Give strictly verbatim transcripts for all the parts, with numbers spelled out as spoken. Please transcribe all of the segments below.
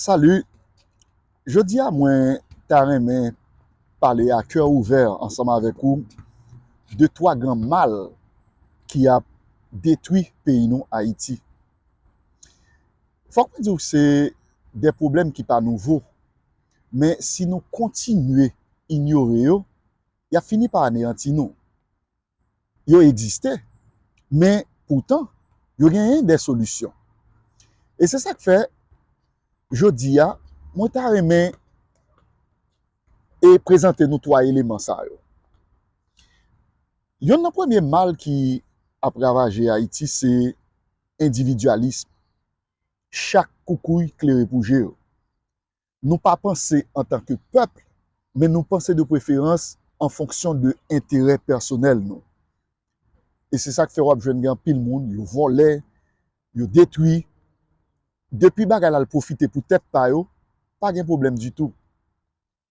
Salut! Jodi a, mwen ta renmen pale a kè ouvè ansanm avèk ou de twa gran mal ki ap detwi peyi nou, Ayiti. Fòk mwen di w, se de pwoblèm ki pa nouvo, men si nou kontinye inyore yo, y ap fini pa aneyanti nou. Yo egziste, men poutan, yo genyen de solisyon. E se sa k fè, jodi a, mwen ta renmen e prezante nou twa eleman sa yo. Yonn nan premye mal ki ap ravaje Ayiti se endividyalism. Chak koukouy klere pou je yo. Nou pa panse antanke pèp, men nou panse de preferans an fonksyon de enterè pèsonèl nou. E se sa k fè w ap jwenn gen anpil moun, yo vòlè, yo detwi. Depi bagay la al pwofite pou tèt pa yo, pa gen pwoblèm ditou.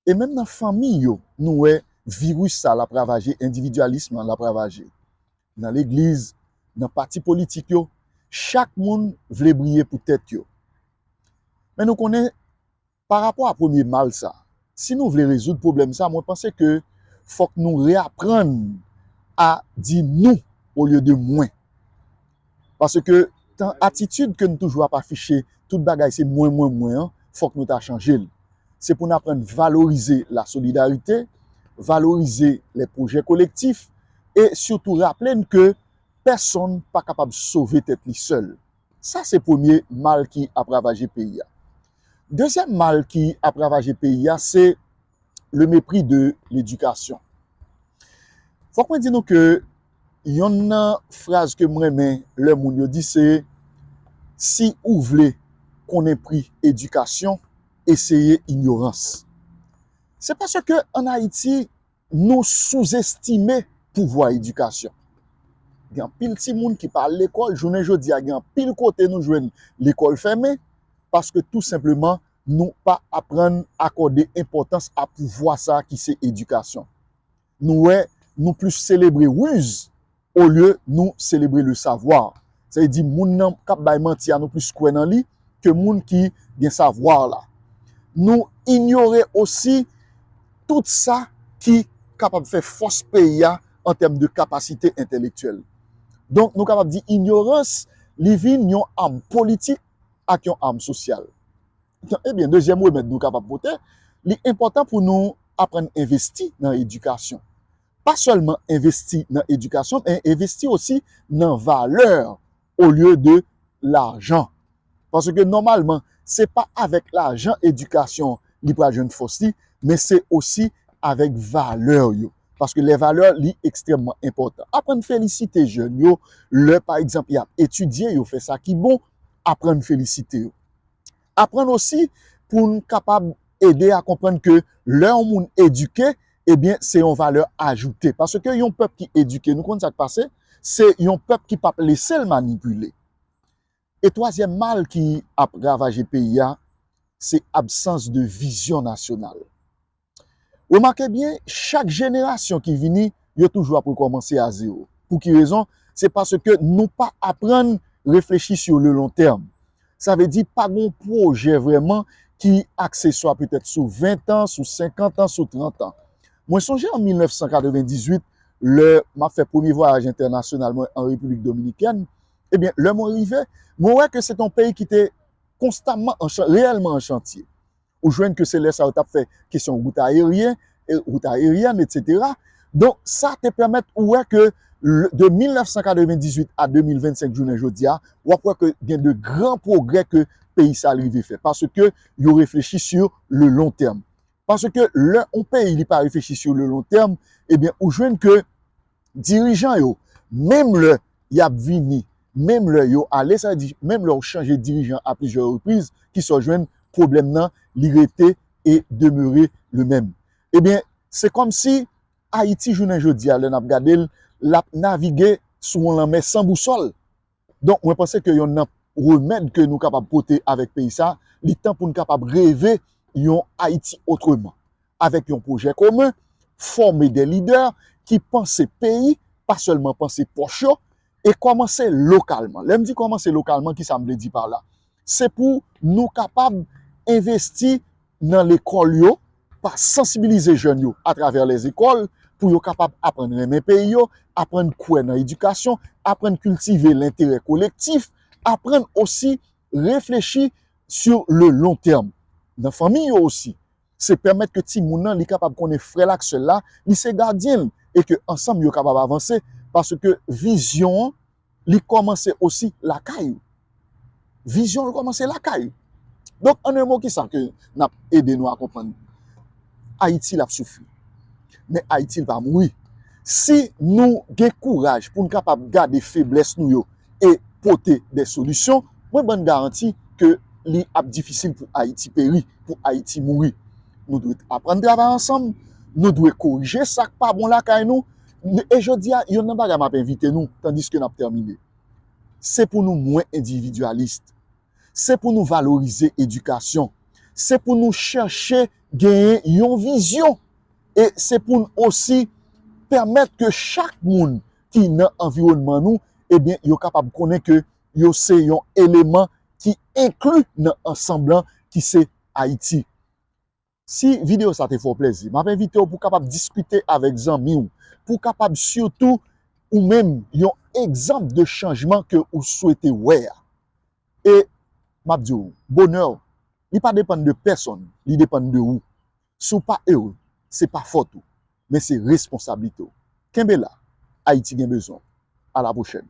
E menm nan fanmi yo, nou wè viris sa l ap ravaje, endividyalism lan l ap ravaje. Nan legliz, nan pati politik yo, chak moun vle briye pou tèt yo. Men nou konnen, pa rapò a premye mal sa, si nou vle rezoud pwoblèm sa, mwen panse ke fòk nou reaprann a di nou olye de mwen. Paske tan atitid ke n toujou ap afiche, tout bagay se mwen, mwen, mwen an, fòk nou ta chanje l. Se pou n aprann valorize la solidarite, valorize les projets collectifs, e sitou raple n ke pèsonn pa kapab sove tèt li sèl. Sa se premye mal ki ap ravaje peyi a. Dezyèm mal ki ap ravaje peyi a, se le mépris de l'éducation. Fòk mwen di nou ke yonn nan fraz ke m renmen lè moun yo di se, si ou vle konnen pri edikasyon, eseye inyorans. Se paske ann Ayiti, nou souzestime pouvwa edikasyon. Gen anpil timoun ki pa al lekòl, jounen jodi a gen anpil kote nou jwenn lekòl fèmen, paske tou senpleman nou pa aprann akòde enpòtans a pouvwa sa ki se edikasyon. Nou wè, nou plis selebre riz olye nou selebre le savoir. Sa vle di moun nan k ap bay manti a, nou plis kwè nan li ke moun ki gen savwa la. Nou inyore osi tout sa ki kapab fè fòs peyi a an tèm de kapasite entèlektyèl. Donk, nou kapab di inyorans, li vin yon am politik ak yon am sosyal. Ebyen, dezyèm remèd nou kapab pote, li enpòtan pou nou aprann envesti nan edikasyon. Pa sèlman envesti nan edikasyon, men envesti osi nan valè olye de lajan. Paske nòmalman, se pa avèk lajan edikasyon li pral jwenn fòs li, men se osi avèk valè yo. Paske lè valè, li ekstrèmman enpòtan. Aprann felisite jèn yo, lè, pa egzanp, y ap etidye, yo fè sa ki bon, aprann felisite yo. Aprann osi pou n kapab ede a konprann ke lè yon moun edike, ebyen, se yon valè ajoute. Paske yon pèp ki edike, nou konn sa k pase, se yon pèp ki p ap lese l manipile. E twazyèm mal ki ap ravaje peyi a, se absans de vizyon nasyonal. Remake byen, chak jenerasyon ki vini, yo toujou ap rekòmanse a zewo. Pou ki rezon? Se paske nou pa aprann reflechi sur le long terme. Sa vle di, pa gen yon pwojè vrèman ki akse swa petèt sou ven an, sou senkant an, sou trant an. Mwen sonje an mil nèf san katrevendizuit, lè m ap fè premye vwayaj entènasyonal mwen an Repiblik Dominikèn, ebyen, lè mwen rive, mwen wè ke se te yon peyi ki te konstamman, an chan-, reyèlman an chantye. Ou jwenn ke se lè sa yo t ap fè kesyon wout ayeryen, e, wout ayeryèn, etsetera. Donk, sa te pèmèt ou wè ke l-, de mil nèf san katrevendizuit a de mil vennsenk jounen jodi a, w ap wè ke gen de gran pwogrè ke peyi sa rive fè. Paske yo reflechi sur le long terme. Paske lè yon peyi li pa reflechi sur le long terme, ebyen, ou jwenn ke dirijan yo, menm lè y ap vini, menm lè yo ale, sa vle di, menm lè w chanje dirijan a plizyè repriz, kisa w jwenn, pwoblèm nan, li rete e demere le menm. Ebyen, se kòmsi Ayiti, jounen jodi a, lè n ap gade l, l ap navige sou yon lanmè san bousòl. Donk, mwen panse ke yonn nan remèd ke nou kapab pote avèk peyi sa, li tan pou n kapab reve yon Ayiti otreman, avèk yon pwojè komen, fòme de lidè ki panse peyi, pa sèlman panse pòch yo, e kòmanse lokalman. Lè m di kòmanse lokalman, kisa m vle di pa la? Se pou nou kapab envesti nan lekòl yo, pa sansibilize jèn yo atravè lèzekòl pou yo kapab aprann renmen peyi yo, aprann kwè nan edikasyon, aprann kiltive lenterè kolektif, aprann osi reflechi sur le long terme. Nan fanmi yo osi, se pèmèt ke timoun nan li kapab konnen frè l ak sè l la, li se gadyen l, e ke ansanm yo kapab avanse, paske vizyon an, li kòmanse osi lakay ou. Vizyon l kòmanse lakay ou. Donk, an en mo, kisa ke n ap ede nou a konprann? Ayiti, l ap soufri. Men Ayiti, l pa mouri. Si nou gen kouraj pou n kapab gade feblès nou yo e pote de solisyon, mwen ban n garanti ke li ap difisil pou Ayiti peri, pou Ayiti mouri. Nou dwe aprann travay ansanm, nou dwe korije sa k pa bon lakay nou, e jodi a, youn nan bagay m ap envite nou, tandiske n ap tèmine, se pou nou mwen endividyalis, se pou nou valorize edikasyon, se pou nou chèche genyen yon vizyon, e se pou n osi pèmèt ke chak moun ki nan anviwònman nou, ebyen, yo kapab konnen ke yo se yon eleman ki enkli nan ansanm lan ki se Ayiti. Si videyo sa te fè w plèzi, m ap envite w pou w kapab diskite avèk zanmi w, pou w kapab sitou ou menm yon egzanp de chanjman ke ou swete wè a. E m ap di w, bonè w, li pa depann de pèsonn, li depann de ou. Si w pa ere, se pa fòt ou, men se responsablite w. Kenbe la, Ayiti gen bezwen w. A la pwochèn.